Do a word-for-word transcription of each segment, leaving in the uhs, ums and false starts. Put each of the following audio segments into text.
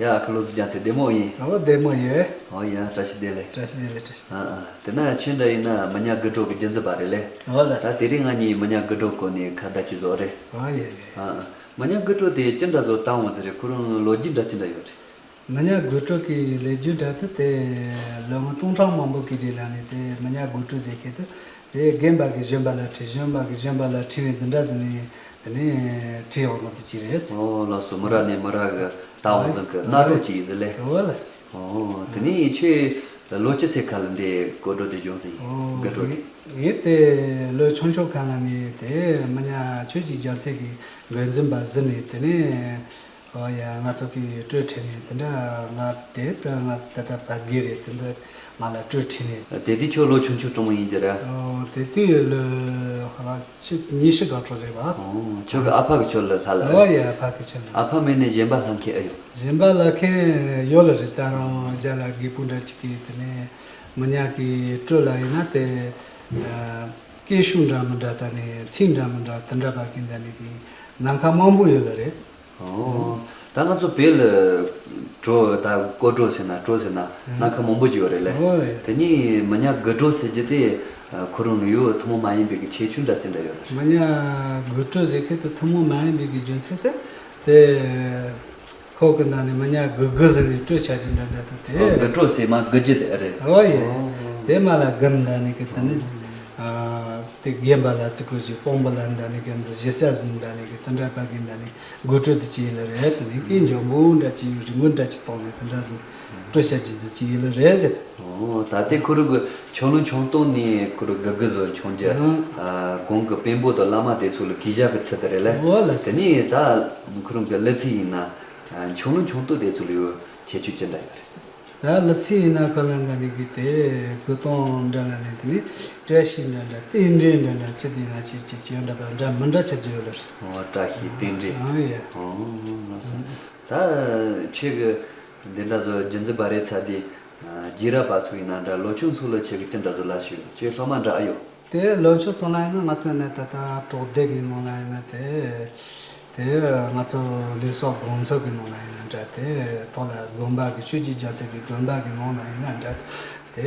ཡ། ཁ་ལོ་སུ་ཀྱང་ཚེ་བདེ་མོ་ཡིན། ཨོ་བདེ་མོ་ཡོད། ཨོ་ཡ། བཀྲ་ཤིས་བདེ་ལེགས། བཀྲ་ཤིས་བདེ་ལེགས། བཀྲ་ཤིས། ཨ་ཨ། དེ་ན་ཁྱེད་འདྲ་ཡིན་ན་མི་ཉག་དགུ་གྲོགས་ཀྱི་རྒྱུན་འཛིན་པ་རེད་ལེ། ཨོ་ལ། ད་དེ་རིང་ང་གཉིས་མི་ཉག་དགུ་གྲོགས་སྐོར་ནས་ཁ་བརྡ་ཅིག་བཟོ་རེད། ཨོ་ཡ་ཡ། ཨ་ཨ། མི་ཉག་དགུ་གྲོགས་དེ་ཅི་འདྲ་བཟོ་བཏང་འོང་ཟེར་རེད། ཁོ་རང་ལོ་རྒྱུས་འདྲ་ཅི་འདྲ་ཡོད་རེད། མི་ཉག་དགུ་གྲོགས་ཀྱི་ལོ་རྒྱུས་འདྲ་དེ་དེ་ལོ་ངོ་སྟོང་ཕྲག་མང་པོ་གི་རྗེས་ལ་ནས་དེ་མི་ཉག་དགུ་གྲོགས་ཟེར་མཁན་དེ། དེ་རྒན་པ་གིས་གཞོན་པ་ལ་ཁྲིད། གཞོན་པ་གིས་གཞོན་པ་ལ་ཁྲིད་ནས་འདི་འདྲ་ཟེར་ནས་དེ་ནས་ཁྲིད་འོང་བཟང་དེ་ཅི་རེད། ཨོ་ལགས་སོ། མི་རབས་ནས་མི་རབས་ཀྱི་ད་འོང་བཟང་གི་གནའ་གྲོགས་ཅིག་ཡིན་ཟེར་ལེ། ཨོ་ལགས་སོ། ཨོ། དེ་ནས་ཁྱོད་ལོ་ཆུ་ཚོད་ག་ལ་འདི་གོ་སྒྲོ་དེ་བྱུང་ཟིན་ཡིན། ཨོ། དགུ་གྲོགས་དེ། ངས་དེ་ལོ་ཆུང་ཆུང་ག་ལ་ནས་དེ་མི་ཉག་ཆོས་ཀྱི་རྒྱལ་མཚན་གྱི་འགོ་འཛིན་པ་ཟིན་ནས་དེ་ནས། ཨོ་ཡ། ང་ཚོ་གི་སྤྲོ་ཁྲིད་ནས་དེ་འདྲ་ང་དེ་ལྟ་ང་ད་ལྟ་ཕ་གི་རེད། དེ་འདྲ་ང་ལ་སྤྲོ་ཁྲིད་ནས། དེ་དུས་ཁྱོད་ལོ་ཆུང་ཆུང་སྤྲང་མོ་ཡིན་གྱི་རེད། ཨོ་དེ་དུས་ལོ་ཧ་ལ་ཆུ་ཉི་ཤུ་ག་ཚོད་རེད་བ། ཨོ་ཁྱོད་ཀྱི་ཨ་ཕ་གི་ཁྱོད་ལ་ལྷ་ལ། ཨོ་ཡ། ཨ་ཕ་གི་ཁྱོད་ལ། ཨ་ཕ་མེད་ནས་གཞན་པ་ལྷ་མཁན་ཨེ་ཡོད། གཞན་པ་ལྷ་མཁན་ཡོད་ལ་རེད། ད་རུང་གཞན་ལ་རྒད་པོ་འདྲ་ཅིག་གིས་དེ་ནས་མི་ཉག་གི་སྤྲོ་ལ་ཡིན་ན་དེ་སྐད་ཤུགས་འདྲ་མི་འདྲ་ད་ནས་ཚིག་འདྲ་མི་འདྲ་དེ་འདྲ་བ་གི་འདྲ་ནས་གི་ནམ་མཁའ་མང་པོ་ཡོད་ལ་རེད། ཨོ། ད་ང་ཚོ་བོད་ལ་གྲོ་ད་ཀོ་གྲོ་ཟེར་ན་གྲོ་ཟེར་ན་སྣ་ཁ་མང་པོ་ཅིག་ཡོད་རེད་ལེ། ཨོ་ཡ། དེ་ནས་མི་ཉག་དགུ་གྲོ་ཟེར་རྒྱུ་དེ་ཁོ་རང་ལ་ཡོད་ཐུན་མོང་མ་ཡིན་པའི་གི་ཁྱད་ཆོས་འདྲ་ཅི་འདྲ་ཡོད་རེད། མི་ཉག་དགུ་གྲོ་ཟེར་མཁན་དེ་ཐུན་མོང་མ་ཡིན་པའི་གི་རྒྱུ་མཚན་དེ་དེ་ཁོ་གི་ནང་ནས་མི་ཉག་དགུ་དགུ་ཟེར་ནས་གྲོ་ཆགས་ཀྱི་འདྲ་འདྲ་དེ། ཨོ་དགུ་གྲོ་ཟེར་མ་དགུ་རྒྱུ་དེ་རེད། ཨོ་ཡ། ཨོ། དེ་མ་ལ་དགུ་འདྲ་ནས་གི་དེ་ནི། ཨོ། དེ་རྒན་པ་ལ་བརྩི་བཀུར་བྱེད། དཔོན་པོ་ལ་འདྲ་ནི་གི་འདི་གཞི་ས་ཟིན་འདྲ་ནི་གི་དེ་འདྲ་བ་གི་འདྲ་ནི་དགོད་བྲོ་དེ་ཅི་ཡིན་ལ་རེད། དེ་ནི་སྐད་འཇམ་པོ་འདྲ་ཅི་ཡོད་རི་མོ་འདྲ་ཅི་གཏོང་ནས་དེ་འདྲ་ཟིན་སྤྲོ་བྱ་ཅི་འདི་ཅི་ཡིན་ལ་རེད་ཟེར། ཨོ། ད་ལྟའི་ཁོ་རང་གི་ཆུང་ལུང་ཆུང་སྟོང་ནས་ཁོ་རང་དགུ་དགུ་བཟོ་ཆུང་རྒྱུ། ཨང་། ཨ། གོང་གི་དཔོན་པོ་དང་བླ་མ་དེ་ཚོ་ལ་གུས་ཞབས་ཀྱི་ཚུལ་དེ་རེད་ལ། ཨོ་ལ་དེ་ཟེར། ནི་ད་ཁོ་རང་གི་གླུ་ཚིག་ཡིན་ན་ཆུང་ལུང་ཆུང་སྟོང་དེ་ཚོ་ལ་ཡོད་ཁྱད་ཆོས་ཅི་འདྲ་ཡོད་རེད། ད་གླུ་ཚིག་ཡིན་ན་ཁོ་ལ་འདྲ་ནི་གི་དེ་གུ་སྟོང་འདྲ་ལ་ནི་དེ་ནི་བཀྲ་ཤིས་འདྲ་འདྲ་རྟེན་འབྲེལ་འདྲ་འདྲ་ཅི་དེ་ན་ཅི་ཅི་ཅི་འདྲ་པ་འདྲ་མི་འདྲ་ཆ་ཅི་ཡོད་ལ་རེད། ཨོ། བཀྲ་ཤིས་རྟེན་འབྲེལ། ཨང་ཡ། ཨོ་ལགས་སོ། ད་ཁྱེད་ཀྱི་འདི་འདྲ་བཟོ་རྒྱུན་འཛིན་པ་རེད་ཚ་དེ་རྒྱུད་རབས་པ་ཚོ་ཡིན་ན་འདྲ་ལོ་ཆུང་ཚོ་ལ་ཁྱེད་ཀྱི་ཅི་འདྲ་བཟོ་ལ་ཞུ་ཁྱེད་སློབ་མ་འདྲ་ཨ་ཡོད། དེ་ལོ་ཆུང་ཚོ་ལ་ཡིན་ན་ང་ཚོ་ནི་ད་ལྟ་གྲོགས་སྡེ་གི་ནང་ལ་ཡིན་ན་དེ། དེ་ང་ཚོ་ལུས་སྲོག་དགོང་ཚོད་ཀྱི་ནང་ལ་ཡིན་ན་འདྲ། དེ་ཐོག་ལ་དགོན་པ་གི་ཆོས་ཀྱི་རྒྱལ་སྲས་ཀྱི་དགོན་པ་གི་ནང་ལ་ཡིན་ན་འདྲ། དེ་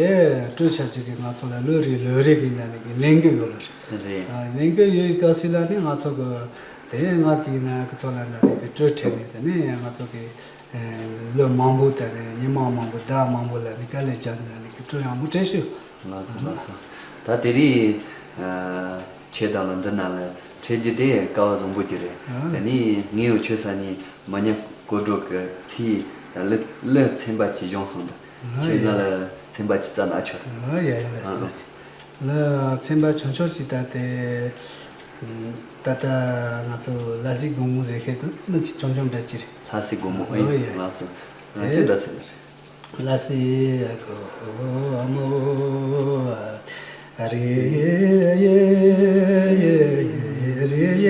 སྤྲོ་འཆར་ཅིག་གི་ང་ཚོ་ལ་ལོ་རེ་ལོ་རེ་གི་ནང་ནས་གི་ལས་འགུལ་ཡོད་ལ་རེད། རེད། ཨ། ལས་འགུལ་ཡོད་སྐབས་སུ་ལ་ནི་ང་ཚོ་གི་དེ་ང་གི་ན་གི་ཚོ་ལ་ན་ནི་གི་སྤྲོ་འཕྲད་ནས་དེ་ནས་ང་ཚོ་གི་ལོ་མང་པོ་དེ་ནས་ཉི་མ་མང་པོ་ཟླ་མང་པོ་ལ་ནི་དཀའ་ལས་བརྒྱབ་ནས་ནི་གི་སྤྲོ་ཡག་མོ་འཕྲད་ཤོག་ལགས་སོ། ལགས་སོ། ད་དེ་རིང་ཨ། ཁྱེད་དང་ལ་འདི་ན་ལ་འཕྲད་རྒྱུ་དེ་སྐལ་བ་བཟང་པོ་ཅིག་རེད། ཨ། དེ་ནས་ངས་ཡང་ཁྱོད་ས་ནས་མི་ཉག་ཀོ་གྲོ་གི་ཚིག་གླུ་གླུ་ཚན་པ་ཅིག་སྦྱངས་སོང་། ད་ཨ་ཁྱེད་ཡ། ང་ལ་ཚན་པ་ཅིག་བསྩལ་ན་ཆོག་ཨ་ཡ་ཡ། ལགས་སོ། ཨ། ལགས་སོ། ལགས། ཚན་པ་ཆུང་ཆུང་ཅིག་ད་དེ་ད་ལྟ་ང་ཚོ་ལ་སྲས་དགོང་མོ་ཟེར་མཁན་དེ་ནི་ཅིག་ཆུང་ཆུང་འདྲ་ཅིག་རེད། ལ་སྲས་དགོང་མོ། ཨ། ཨ་ཡ། ལགས་སོ། ཨ། དེ་ཅི་འདྲ་ཟེར་ན་རེད། ལ་སྲས་དགོང་མོ་རེད། རེད་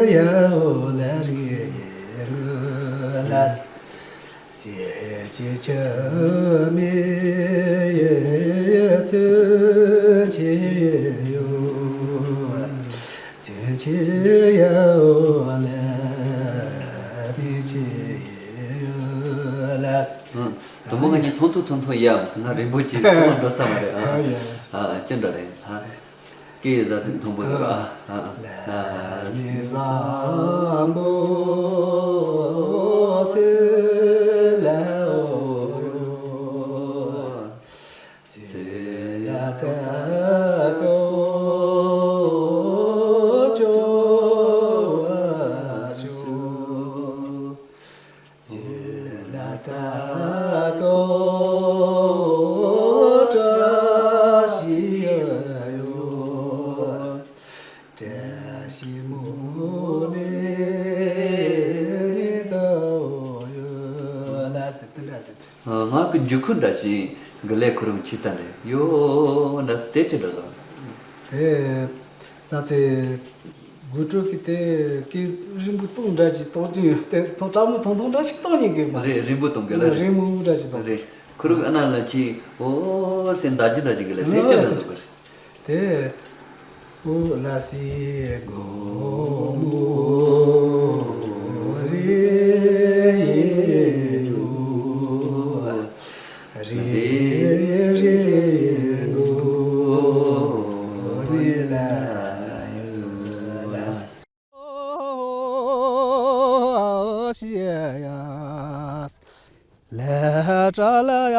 ཡ་ཨོ་ལ་རེད་ཡ། ལ་སྲས་ཀྱི་ཆུ་མིག་ཚུན་ཆད་ཡོད། ཚུན་ཆད་ཡ་ཨོ་ལ་མིག་ཆུ་ཡོད་ལ། ཨང་། དུ་མོ་ང་གཉིས་ཐུང་ཐུང་ཐུང་ཐུང་ཡ་ང་རིང་པོ་ཅིག་ཚུར་འགྲོ་ས་མ་རེད། ཨ། ཨ་ཡ། ཨ། ཅི་འདྲ་རེད། ཨ། སྐད་བཟང་ཚིག་མཐོན་པོ་ཟེར་བ། ཨ། ཨ། ཨ། ལ་མི་བཟང་པོ་ཚེ་ལ་འོ་ཡོད། ཚེ་ལ་ད་ཀོ་ཅོ་བ་ཤོ། ཚེ་ལ་ད་ཀོ་བཀྲ་ཤིས་ཡོད། བཀྲ་ཤིས་མོ་ནི་ནི་ད་འོ་ཡོད་ལ་ཟེར་དེ་འདྲ་ཟེར། ང་གི་འཇུ་ཁུ་འདྲ་ཅིག་གི་ལས་ཁོ་རང་ཁྱི་ལྟ་འདྲ་ཡོད་འདྲ་ཟེར་དེ་ཅི་འདྲ་ཟེར། དེ་ད་ཚེ། དགུ་དྲུག་གི་དེ་སྐད་རིང་པོ་གཏོང་འདྲ་ཞིག་གཏོང་གི་ཡོད། དེ་ཐོག་དྲག་མོ་ཐོང་ཐོང་འདྲ་ཞིག་གཏོང་ཉན་གི་མ་རེད། རིང་པོ་གཏོང་གི་ལ་རེད། རིང་མོ་འདྲ་ཞིག་གཏོང་རེད། ཁུ་རུ་ཨ་ན་ལ་ཅི་ཨོ་སེ་འདའ་ཅི་འདྲ་ཞིག་གི་ལ་དེ་ཅི་འདྲ་ཟེར་གི་རེད། དེ་ཨོ་ལ་སི་གོ་མོ་རེད་ཡོ། ཏྲ་ལ་ཡ།